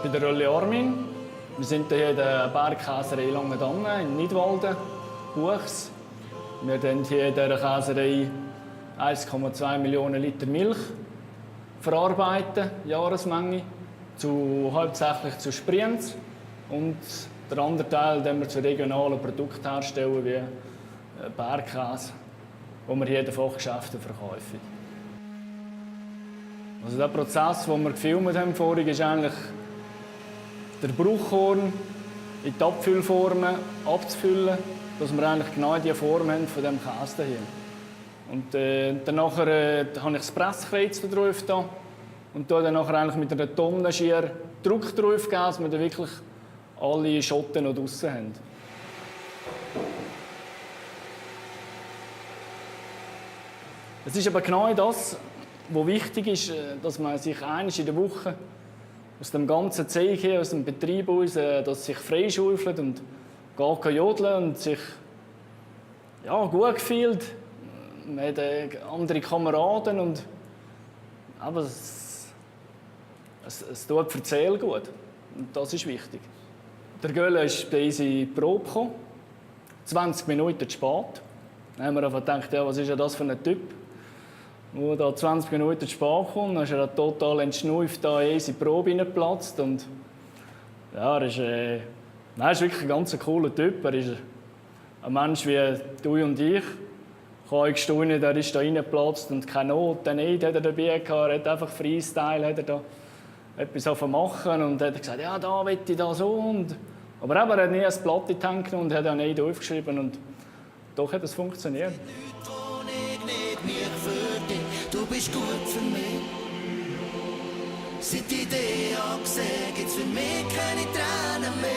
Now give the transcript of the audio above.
bei der Rölle Armin. Wir sind hier in der Bergkäserei Langendangen in Nidwalden, Buchs. Wir verarbeiten hier in dieser Käserei 1,2 Millionen Liter Milch, Jahresmenge, hauptsächlich zu Sprienz. Und der andere Teil, den wir zu regionalen Produkten herstellen, wie Bergkäse, den wir hier in den Fachgeschäften verkaufen. Also der Prozess, den wir gefilmt haben vorhin, ist eigentlich der Bruchkorn in die Abfüllformen abzufüllen, dass wir eigentlich genau die Form haben von diesem Käse hier. Und danach habe ich das Presskreuz drauf da und dann eigentlich mit einer Tonnenschere Druck drauf geben, dass wir dann wirklich alle Schotten noch draussen haben. Es ist aber genau das, was wichtig ist, dass man sich einmal in der Woche aus dem ganzen Zeug hier, aus dem Betrieb aus, dass sich freischaufelt und geht jodeln und sich gut fühlt. Man hat andere Kameraden und aber es tut für die Seele gut. Und das ist wichtig. Der Gölle ist bei uns in die Probe gekommen, 20 Minuten zu spät. Dann haben wir einfach gedacht, ja, was ist das für ein Typ? Wo da 20 Minuten zu spät kommt, dann ist er total entschnupft in die Probe reingeplatzt. Und ja, er ist wirklich ein ganz cooler Typ. Er ist ein Mensch wie du und ich. Ich habe gestaunt, er ist da reingeplatzt und keine Noten nicht hat er dabei gehabt. Er hat einfach Freestyle, hat er da etwas machen und hat gesagt, ja, da will ich da so. Aber er hat nie ein Blatt in die Hand genommen und hat auch nicht aufgeschrieben. Und doch hat es funktioniert. Du bist gut für mich. Seit die Idee angesehen, gibt's für mich keine Tränen mehr.